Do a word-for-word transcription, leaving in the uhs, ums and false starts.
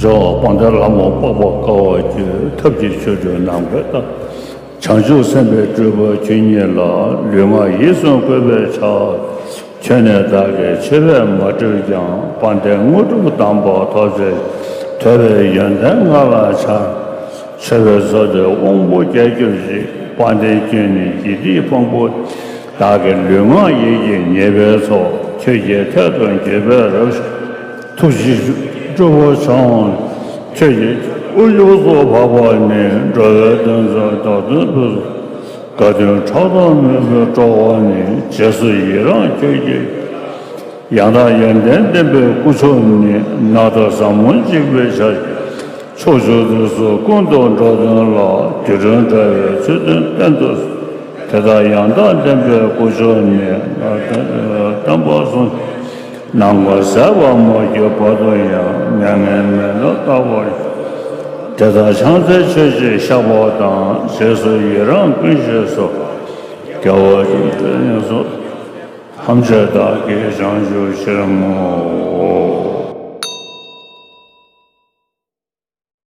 ཇོ་བོ་དཔལ་ལྡན་ལྷ་མོ་འཕགས་པ་དཀའ་བ་སྤྱོད། ཐབས་ཀྱི་ཆོ་འཕྲུལ་ནམ་མཁའི་མཐའ། བྱང་ཆུབ་སེམས་དཔའི་སྤྲུལ་པ་ཁྱོད་ཉིད་ལ། ལུས་ངག་ཡིད་གསུམ་གུས་པས་ཕྱག། ཁྱོད་ནི་བདག་གི་ཆོས་པས་མ་བསྒྲིབས་ཀྱང་། དཔལ་ལྡན་དངོས་གྲུབ་དམ་པ་ཐོབ་བྱའི། ཐོས་པའི་ཡོན་ཏན་ང་ལ་འཆང་། མཆོད་པའི་ཚོགས་འདིས་དབང་པོ་རྒྱས་གྱུར་ཅིག། དཔལ་ལྡན་ཁྱོད་ནི་དགེ་སྡིག་ཕུང་པོ། བདག་གི་ལུས་ངག་ཡིད་ཀྱི་ཉེས་པའི་ཚོགས། ཁྱོད་ཀྱི་ཐད་དུ་འགྱོད་པས་རབ་ཞི། ཐུགས་རྗེ་སྤྲུལ་པ་འཆང་། ཁྱོད་ཀྱི་དབུ་ཡུགས་སུ་འཕགས་པ་ནི། འགྲོ་བའི་དོན་མཛད་བདག་དོན་ཕུལ། དགའ་སྟོན་ཕྲག་དོག་མེད་པའི་སྤྲུལ་པ་ནི། རྗེས་སུ་ཡི་རང་ཁྱོད་ཀྱི། ཡང་དག་ཡོན་ཏན་ལྡན་པའི་སྐུ་མཆོག་ནི། ནགས་དང་ཟབ་མོ་འཇིགས་པའི་ཆར། ཕྱོགས་བཅུ་དུས་གསུམ་ཀུན་ཏུ་འགྲོ་དོན་ལ། དུས་དྲན་དྲ་བའི་ཚུལ་སྟོན་བསྟན་དུ། དེ་དག་ཡང་དག་ལྡན་པའི་སྐུ་མཆོག་ནི། བསྟན་པ་སྲུང་། ནམ་མཁའ་ཟད་པར་མ་གྱུར་བར་དུ་ཡང་། མྱ་ངན་མེད་ལ་བཏགས་པར། དེ་དག་ཕྱག་འཚལ་མཆོད་ཅིང་བཤགས་པ་དང་། རྗེས་སུ་ཡི་རང་ཀུན་ཞིག་གསོལ། རྒྱལ་བ་ཇི་ལྟར་སོགས། ཐམས་ཅད་བདག་གིས་བྱང་ཆུབ་ཕྱིར་བསྔོའོ།